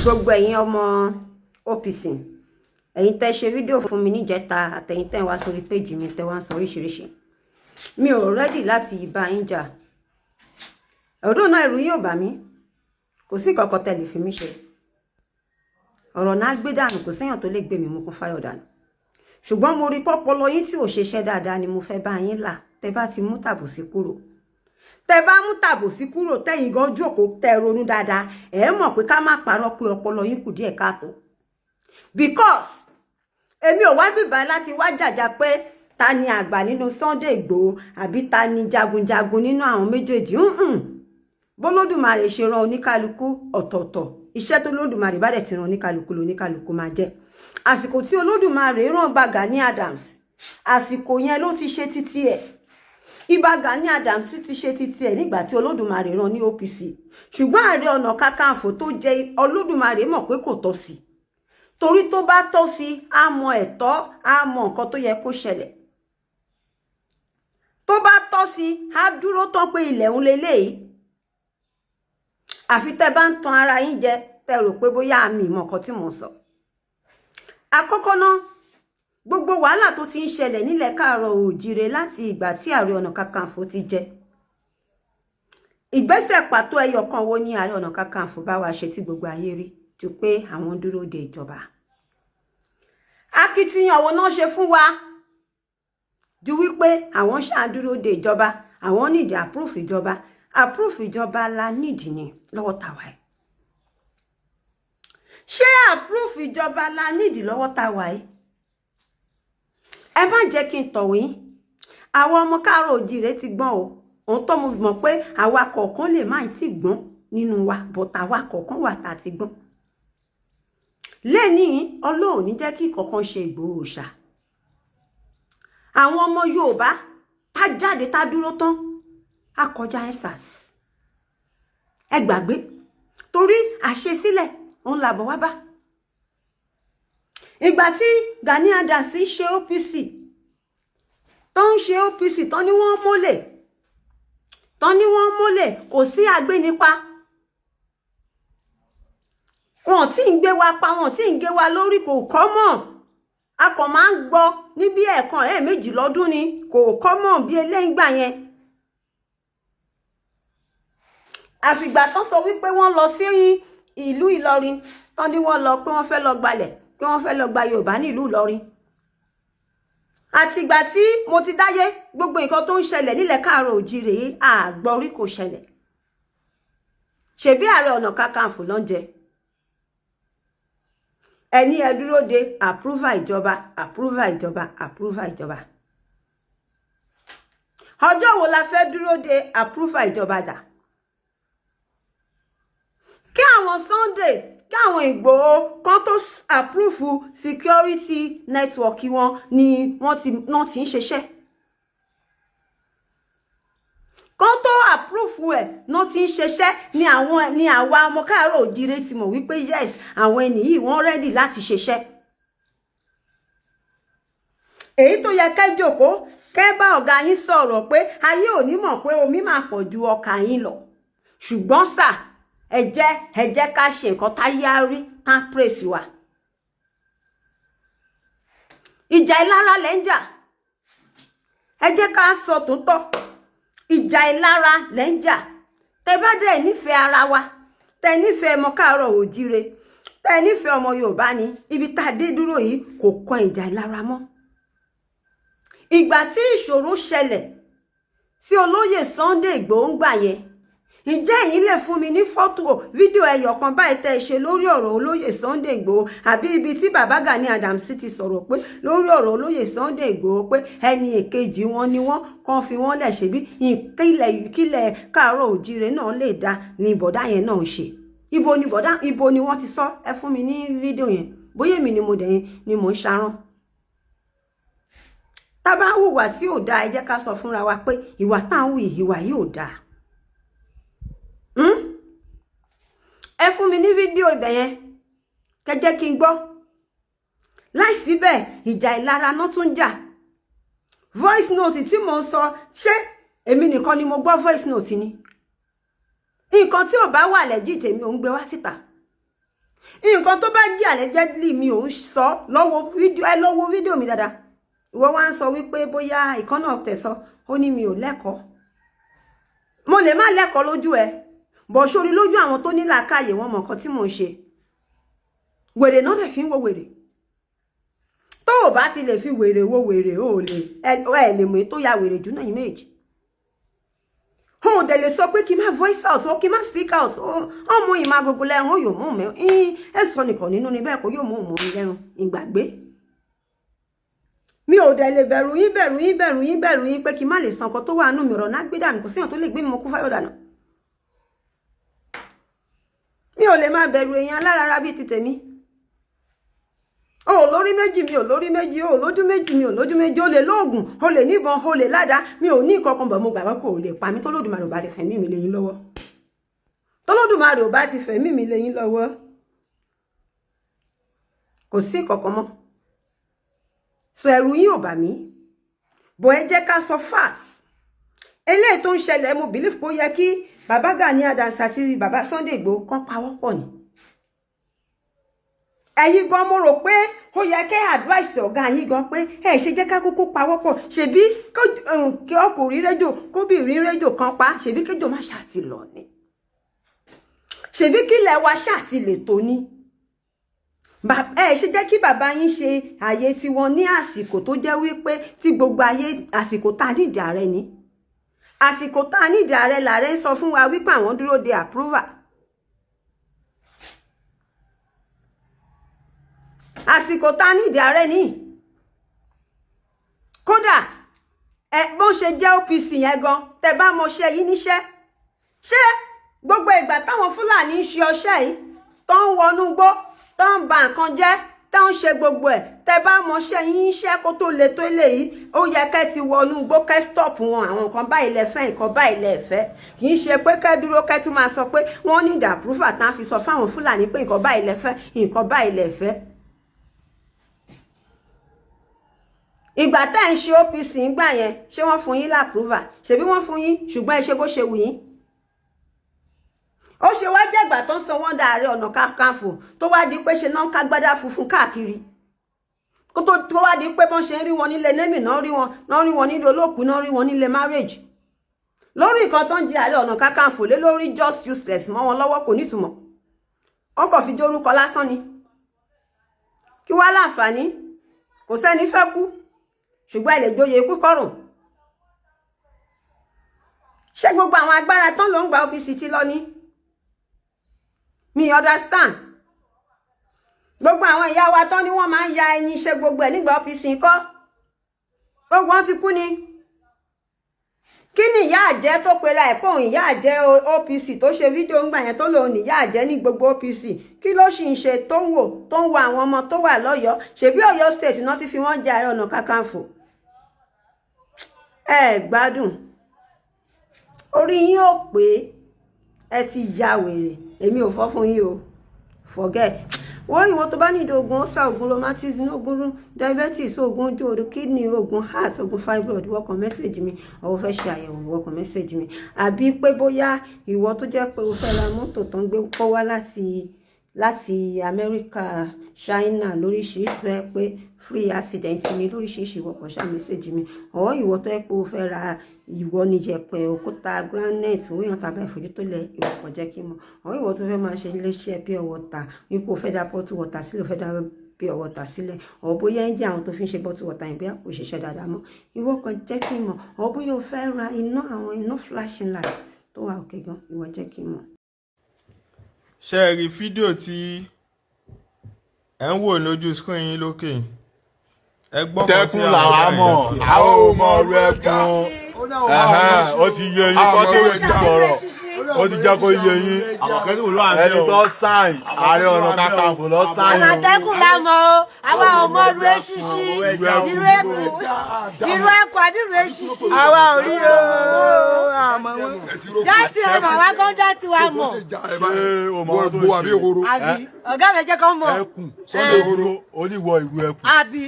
Gbogbo ẹ̀yin ọmọ OPC, ẹ̀yin tẹ́ ṣe fídíò fún mi níjẹta, àtẹ̀yin tẹ́ ń wá sórí péjì mi, tẹ́ wá ń sọ oríṣiríṣi, mi ò ready láti bá yín jà. Ọdún náà ẹ̀rù yóò bà mí, kò sí kankan tẹ́ lè fi mí ṣe. Ọ̀rọ̀ náà gbé dànù, kò séèyàn tó lè gbé mi mú kún fáyọ̀ dànù. Ṣùgbọ́n mo rí pọ́pọ́lọ yín tí ò ṣeṣẹ́ dáadáa ni mo fẹ́ bá yín là. Tẹ́ bá ti mú tàbùsí kúrò, tẹ́ bá mú tàbùsí kúrò, tẹ́yìn gan jókòó, tẹ́ ronú dáadáa, ẹ mọ̀ pé ká má parọ́ pé ọpọlọ yín kù díẹ̀ káàtó. Because èmi ò wá bìbá láti wá jàjà pé ta ni àgbà nínú Sunday Igboho àbí ta ni jagunjagun nínú àwọn méjèèjì. Bólódùmarè ṣe rán oníkálukú ọ̀tọ̀ọ̀tọ̀, iṣẹ́ tó lódùmarè bá dẹ̀ ti rán oníkálukú lóníkálukú máa jẹ́. Àsìkò tí Olódùmarè rán bá Gani Adams, àsìkò yẹn ló ti ṣe títí ẹ̀. Ìbà Gani Adams ti ṣe títí ẹ̀ nígbà tí Olódùmarè rán ní OPC. Ṣùgbọ́n Ààrẹ Ọ̀nà Kakanfò tó jẹ́, Olódùmarè mọ̀ pé kò tọ́ sí, torí tó bá tọ́ sí, á mọ ẹ̀tọ́, á mọ nǹkan tó yẹ kó ṣẹlẹ̀. Tó bá tọ́ sí, á dúró tán pé ilẹ̀ ń leléyìí. Àfi tẹ́ bá ń tan ara yín jẹ, tẹ́ rò pé bóyá àmì ìmọ̀ nǹkan tí mò ń sọ. Àkọ́kọ́ náà, gbogbo wàhálà tó ti ń ṣẹlẹ̀ nílẹ̀ káàárọ̀ òjìrè láti ìgbà tí Ààrẹ Ọ̀nà Kakanfò ti jẹ, ìgbésẹ̀ pàtó ẹyọ kan wo ni Ààrẹ Ọ̀nà Kakanfò bá wa ṣe tí gbogbo ayé rí, ju pé àwọn dúró de ìjọba? Akitiyan wo náà ṣe fún wa ju wípé àwọn ṣáà dúró de ìjọba, àwọn nídìí approve ìjọba? Approve ìjọba la nídìí ni lọ́wọ́ tàwa ẹ̀. Ṣé approve ìjọba la nídìí lọ́wọ́ tàwa ẹ̀? Ẹ má jẹ́ kí n tọ̀wé. Àwọn ọmọ káàárọ̀ òjìrè ti gbọ́n o. Òun tó mo mọ̀ pé àwa kọ̀ọ̀kan lè má tí gbọ́n nínú wa, but àwa kọ̀ọ̀kan wà tá a ti gbọ́n. Lẹ́ni Ọlọ́run ní jẹ́ kí kọ̀ọ̀kan ṣe Ìgbòho ṣá. Àwọn ọmọ Yorùbá tá jáde, tá dúró tán, á kọjá EndSARS. Ẹ gbàgbé, torí àṣesílẹ̀ òun làbọ̀ wá bá. Ìgbà tí Gani Adams ṣe OPC, tó ń ṣe OPC, tán ní wọ́n mólè, tán ní wọ́n mólè, kò sí agbénipa, wọn tí ń gbé wa pa, wọn tí ń gé wa lórí, kò kọ́ mọ̀. A kàn máa ń gbọ́ níbi ẹ̀ẹ̀kan ẹ̀ẹ̀mejì lọ́dún ni, kò kọ́ mọ̀ bí eléyìí gbà yẹn. Àfìgbà tán sọ wípé wọ́n lọ sí ìlú Ìlọrin, tán ní wọ́n lọ pé wọ́n fẹ́ lọ gbalẹ̀, pé wọ́n fẹ́ lọ gba Yorùbá ní ìlú Ìlọrin. Àtìgbà tí mo ti dáyé, gbogbo nǹkan tó ń ṣẹlẹ̀ nílẹ̀ káàárọ̀ òjìrè, àgbọ̀rí kò ṣẹlẹ̀. Ṣebí Ààrẹ Ọ̀nà Kakanfò ló ń jẹ. Ẹni ẹ dúró de approval ìjọba, approval ìjọba, approval ìjọba. Ọjọ́ wo la fẹ́ dúró de approval ìjọba dà? Kí àwọn Sunday, kí àwọn Ìgbòho kan tó approve security network wọn ni wọ́n ti náà ti ń ṣiṣẹ́. Kan tó approve ẹ̀ náà ti ń ṣiṣẹ́ ni àwọn ni àwa ọmọ káàárọ̀ òjíire ti mọ̀ wípé yes, àwọn ẹni yìí wọ́n ready láti ṣiṣẹ́. Èyí tó yẹ kẹ́ jókòó, kẹ́ bá ọ̀gá yín sọ̀rọ̀ pé ayé ò ní mọ̀ pé omi máa pọ̀ ju ọkà yín lọ. Ṣùgbọ́n sà, ẹ jẹ́ ká ṣe nǹkan táyé á rí tán praise wa. Ìjà ìlara lẹ́ ń jà. Ẹ jẹ́ ká sọ tòótọ́, ìjà ìlara lẹ́ ń jà. Tẹ bá dẹ̀ nífẹ̀ẹ́ ara wa, tẹ nífẹ̀ẹ́ ọmọ káàárọ̀ òjíire, tẹ nífẹ̀ẹ́ ọmọ Yorùbá ni, ibi tá a dé dúró yìí kò kan ìjà ìlara mọ́. Ìgbà tí ìṣòro ṣẹlẹ̀ sí olóyè Sunday Igboho ń gbà yẹn, ǹjẹ́ ẹ̀yin lè fún mi ní fọ́tò fídíò ẹyọ kan báyìí tẹ́ ẹ ṣe lórí ọ̀rọ̀ olóyè Sunday Igboho, àbí ibi tí bàbá Gani Adams ti sọ̀rọ̀ pé lórí ọ̀rọ̀ olóyè Sunday Igboho pé ẹni èkejì wọn ni wọ́n kàn fi wọ́n lẹ̀, ṣebí kílẹ̀ káàárọ̀ òjíire náà lè dá ni bọ̀dá yẹn náà ṣe? Ibo ni bọ̀dá, ibo ni wọ́n ti sọ? Ẹ fún mi ní fídíò yẹn. Bóyá èmi ni mo dẹ̀ ni mò ń ṣarán. Tá bá ń hùwà tí ò dáa, ẹ jẹ́ ká sọ fúnra wa pé ìwà tá à ń hù yìí, ìwà yìí ò dáa. Ẹ fún mi ní fídíò ibẹ̀ yẹn, kẹ́ jẹ́ kí n gbọ́. Láìsí bẹ́ẹ̀, ìjà ìlara náà tún jà. Voice note tí mò ń sọ, ṣé èmi nìkan ni mo gbọ́ voice note ni? Nǹkan tí ò bá wà lẹ́jì tèmi ò ń gbé wá síta. Nǹkan tó bá jẹ́ allegedly, mi ò ń sọ lọ́wọ́ fídíò ẹ, lọ́wọ́ fídíò mi dáadáa. Ìwọ wá ń sọ wípé bóyá ìkànnà tẹ̀sọ, ó ní mi ò lẹ́kọ̀ọ́. Mo lè má lẹ́kọ̀ọ́ lójú ẹ bọ̀, sórí lójú àwọn tó ní làákàyè, wọn mọ̀ nǹkan tí mò ń ṣe. Wèrè náà lè fi ń wo wèrè. Tó o bá ti lè fi wèrè wo wèrè, o lè ẹ lè mú tó ya wèrè jù náà yìí méjì. Òun dẹ̀ lè sọ pé kí n má voice out ó, kí n má speak out. Ọmọ ìmọ̀ agogo lẹ́run, ó yóò mú mi ẹ sọ nìkan nínú ni bẹ́ẹ̀ kó yóò mú mi lẹ́run ìgbàgbé. Mi ò dẹ̀ lè bẹ̀rù yín, bẹ̀rù yín, bẹ̀rù yín, bẹ̀rù yín pé kí n má lè san nǹkan tó wà nù mí. Ọ̀rọ̀ náà gbé dànù, kò síyàn tó lè gbé mi mọ́ kú fáyọ̀ dànù. Mi ò lè máa bẹ̀rù èèyàn alárara bíi ti tèmi. O ò lórí méjì, mi ò lórí méjì. O ò lójú méjì, mi ò lójú méjì. O lè lóògùn, o lè níbọn, o lè ládàá. Mi ò ní ìkọkan bọ̀. Mo gbàgbọ́ pé o lè pa mí tólódùmarè ò bá ti fẹ̀mí mi léyìn lọ́wọ́. Tólódùmarè ò bá ti fẹ̀mí mi léyìn lọ́wọ́, kò sí ìkọ̀kan mọ́. So ẹ̀rù yín ò bà mí bọ̀. Ẹ jẹ́ ká sọ facts eléyìí tó ń ṣẹlẹ̀. Mo believe pé ó yẹ kí bàbá Gani Adams àti bàbá Sunday Igboho kán pawọ́pọ̀ ni. Ẹ̀yin gan, mo rò pé ó yẹ kẹ́ advice ọ̀gá yín gan pé ẹ ṣe jẹ́ ká kúkú pawọ́pọ̀. Ṣebí kí ọkùnrin rédíò, kóbìnrin rédíò kan pa, ṣebí kéjò má ṣàti lọ ni, ṣebí kílẹ̀ wa ṣàti lè tó ní. Ẹ ṣe jẹ́ kí bàbá yín ṣe àyè tiwọn ní àsìkò tó jẹ́ wípé tí gbogbo ayé, àsìkò tá a nídìí ààrẹ ni, àsìkò tá a nídìí ààrẹ làárẹ̀ ń sọ fún wa wípé àwọn dúró de approval. Àsìkò tá a nídìí ààrẹ ní. Kódà ẹ bó ṣe jẹ́ OPC yẹn gan, tẹ bá mọṣẹ́ yìí níṣẹ́, ṣé gbogbo ìgbà táwọn Fúlàní ń ṣe ọṣẹ́ yìí, tó ń wọnú gbó, tó ń ba nǹkan jẹ́, tó ń ṣe gbogbo ẹ̀, tẹ bá mọṣẹ́ yín níṣẹ́, kó tó le tó léyìí, ó yẹ kẹ́ ti wọnú igbó, kẹ́ stop wọn. Àwọn nǹkan báyìí lẹ fẹ́, nǹkan báyìí lẹ fẹ́. Kì í ṣe pé kẹ́ dúró, kẹ́ tún máa sọ pé wọ́n ní ìdàpúrúfà tán fi sọ fáwọn Fúlàní pé nǹkan báyìí lẹ fẹ́, nǹkan báyìí lẹ fẹ́. Ìgbà tá ẹ̀ ń ṣe OPC ńgbà yẹn, ṣé wọ́n fún yín l'approval? Ṣebí wọ́n fún yín, ṣùgbọ́n ẹ ṣe bó ṣe wù yín. Ó ṣe wá jẹ́gbà tó ń san wọ́n dá Ààrẹ Ọ̀nà Kakanfò, tó wá di pé ṣe náà ń kágbádá funfun káàkiri, kó tó wá di pé bọ́n ṣe ń rí wọn nílé némì náà, rí wọn náà, rí wọn nílé olóòkú náà, rí wọn nílé marriage, lórí nǹkan tó ń jẹ Ààrẹ Ọ̀nà Kakanfò lé lórí, just useless mọ́ wọn lọ́wọ́, kò nítumọ̀, wọ́n kàn fi jórúkọ lásán ni. Kí wá láǹfààní? Kò sẹ́ni fẹ́ kú, ṣùgbọ́n ẹ lè joyè ikú kọ́rùn. Ṣé gbogbo àwọn agbára tán ló ń gba OPC tí lọ ní? Mi understand. Gbogbo àwọn ìyá wa tán ni wọ́n máa ń ya ẹyin ṣe gbogbo ẹ̀ nígbà OPC kọ́, gbogbo wọn ti kú ni. Kí ni ìyá àjẹ́ tó pera ẹ̀ pé òun ìyá àjẹ́ OPC, tó ṣe fídíò ńgbà yẹn, tó lòun ìyá àjẹ́ ní gbogbo OPC, kí ló sì ń ṣe tó ń wò, tó ń wo àwọn ọmọ tó wà lọ́yọ̀ọ́? Ṣebí Ọ̀yọ́ State náà ti fi wọ́n jẹ Ààrẹ Ọ̀nà Kakanfò. Ẹ gbádùn orí yín ò pé, ẹ ti ya wèrè. Èmi ò fọ́ fún yín o, forget wọ́n. Ìwọ tó bá nídìí oògùn ulcer, oògùn rheumatism, oògùn diabetes, oògùn ojú oru, kidney, oògùn heart, oògùn fibroid, ìwọ kàn message mi. Ọ̀wọ́ fẹ́ ṣe àyẹ̀wò, ìwọ kàn message mi. Àbí pé bóyá ìwọ tó jẹ́ pé o fẹ́ ra mọ́tò tó ń gbé kó wá láti Amẹ́ríkà, China, lóríṣiríṣi, tó yẹ pé free accident ni lóríṣiríṣi, ìwọ kàn ṣá message mi. Ọ̀ ìwọ tó yẹ pé o fẹ́ ra, ìwọ ní yẹ̀pẹ̀, òkúta granite, owó yàn tàbí ìfojú tó lẹ̀, ìwọ kàn jẹ́ kí n mọ̀. Ọ̀ ìwọ tó fẹ́ máa ṣe iléeṣẹ́ pure water, wípé o fẹ́ dá bottle water sílẹ̀, o fẹ́ dá pure water sílẹ̀, ọ̀ bóyá ń jẹ́ àwọn tó fi ń ṣe bottle water yẹn, bóyá kò ṣiṣẹ́ dáadáa mọ́, ìwọ kàn jẹ́ kí n mọ̀. Ọ̀ bóyá o fẹ́ ra iná, àwọn iná flashing light tó wà òkè gan, ìwọ jẹ́ kí n mọ̀. Ṣé ẹ rí fídíò tí ẹ ń wò lójú screen yín lókè? Ẹ gbọ́ kan tí Tẹkùn làwa mọ̀, àwọn ò mọ̀ ọ̀rọ̀ ẹkùn. Ó ti yé yín, kọ́tẹ́wé ti sọ̀rọ̀, ó ti jẹ́ kó yé yín. Ẹni tó sign, Ààrẹ Ọ̀nà Kakanfò lọ sign o. Àmọ̀tẹ́kùn la mọ̀ o, àwa ò mọ irú eṣinṣin, irú ẹkùn, irú ẹkùn àbí irú eṣinṣin. Àwa ò rí o, àmọ́ wọn. Dátì ẹ mọ̀, àwa gan dátì wa mọ̀. Ṣé o mọ ohun tó ń ṣe? Àbí ọ̀gá mi jẹ́ kán mọ̀. Ẹkùn Sunday Igboho oníwọ̀ ìlú ẹkùn. Àbí.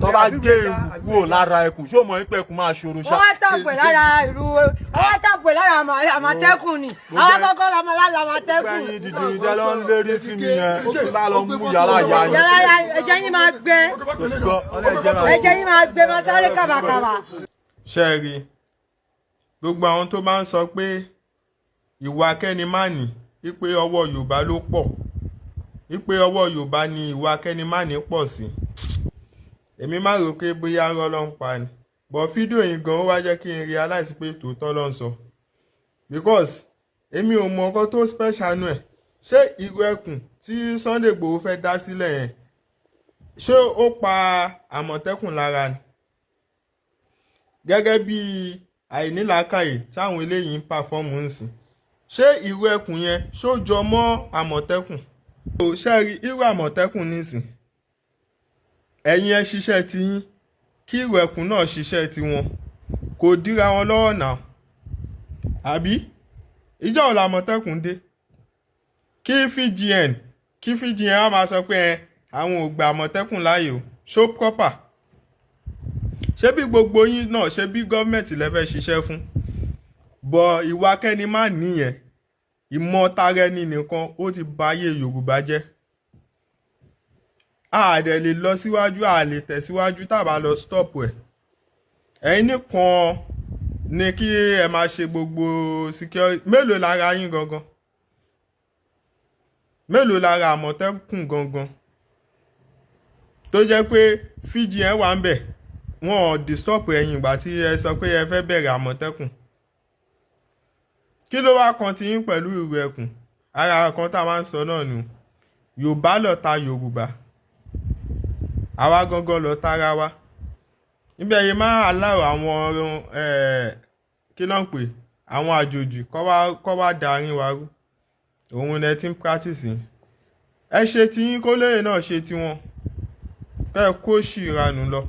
Tó bá gé ìrù kúrò lára ẹkùn, ṣé o mọ̀ pé ẹkùn máa ṣòro ṣá? Wọ́n wá tàpẹ̀ lára ìlú, wọ́n wá tàpẹ̀ lára Àmọ̀tẹ́kùn ni. Àwọn kọ́kọ́ la máa lára Àmọ̀tẹ́kùn. Ẹ̀yin dìdìrín jẹ́ ló ń lérí sí mi yẹn, tí bá lọ mú yàrá ìyá yín. Yàrá ẹ̀jẹ̀ yín máa gbẹ. Gbọ́, ọlẹ́jẹ̀ máa Ẹ̀jẹ̀ yín máa gbẹ, máa sáré kàbàkàbà. Ṣe é rí gbogbo àwọn tó máa ń sọ pé ìwà kẹ́ni-má-ní, wípé ọwọ́ Yorùbá ló pọ̀, wípé ọwọ́ Yorùbá ni ìwà kẹ́ni-má-ní pọ̀ sí, èmi má rò pé bóyá rọ́ ló ń pa ni. But fídíò yìí gan, ó wá jẹ́ kí n realize pé tòótọ́ ló ń sọ, because èmi ò mọ nǹkan tó special nù ẹ̀. Ṣé ìrù ẹkùn tí Sunday Igboho fẹ́ dá sílẹ̀ yẹn, ṣé ó pa Àmọ̀tẹ́kùn lára ni? Gẹ́gẹ́ bí àìnílàákàyè táwọn eléyìí ń perform ń sìn, ṣé ìrù ẹkùn yẹn, ṣó jọ mọ́ Àmọ̀tẹ́kùn? Ṣe rí irú Àmọ̀tẹ́kùn nísìn, ẹ̀yin ẹ ṣiṣẹ́ tiyín, kí ìrù ẹkùn náà ṣiṣẹ́ tiwọn, kò díra wọn lọ́wọ́ náà, àbí? Ìjọ́ wo làmọ̀tẹ́kùn dé kí VGN á máa sọ pé ẹ àwọn ò gba Àmọ̀tẹ́kùn láàyè o? Ṣó proper? Ṣé bí gbogbo yín náà, ṣé bí gọ́ọ̀mẹ̀ntì lẹ fẹ́ ṣiṣẹ́ fún bọ̀? Ìwà kẹ́ni má nìyẹn, ìmọ̀ tara ẹni nìkan, ó ti ba ayé Yorùbá jẹ́. A dẹ̀ lè lọ síwájú, a lè tẹ̀síwájú tá a bá lọ stop ẹ̀. Ẹ̀yin nìkan ni kí ẹ máa ṣe gbogbo security. Mélòó lára yín gangan? Mélòó lára Àmọ̀tẹ́kùn gangan tó jẹ́ pé VGN wà ń bẹ̀, wọ́n ò disturb ẹ̀yin ìgbà tí ẹ sọ pé ẹ fẹ́ bẹ̀rẹ̀ Àmọ̀tẹ́kùn? Kí ló wá kan ti yín pẹ̀lú ìrù ẹkùn? Ara kan tá a máa ń sọ náà nù, Yorùbá lọ̀tá Yorùbá, àwa gangan lọ̀tá ara wa. Níbẹ̀ yìí máa aláwọ̀ àwọn, kí ló ń pè, àwọn àjòjì kọ́ wá darin wa rú. Òun lẹ ti ń practice. Ẹ ṣe tiyín, kó lóye náà ṣe tiwọn, kẹ́ ẹ kó sì ranù lọ.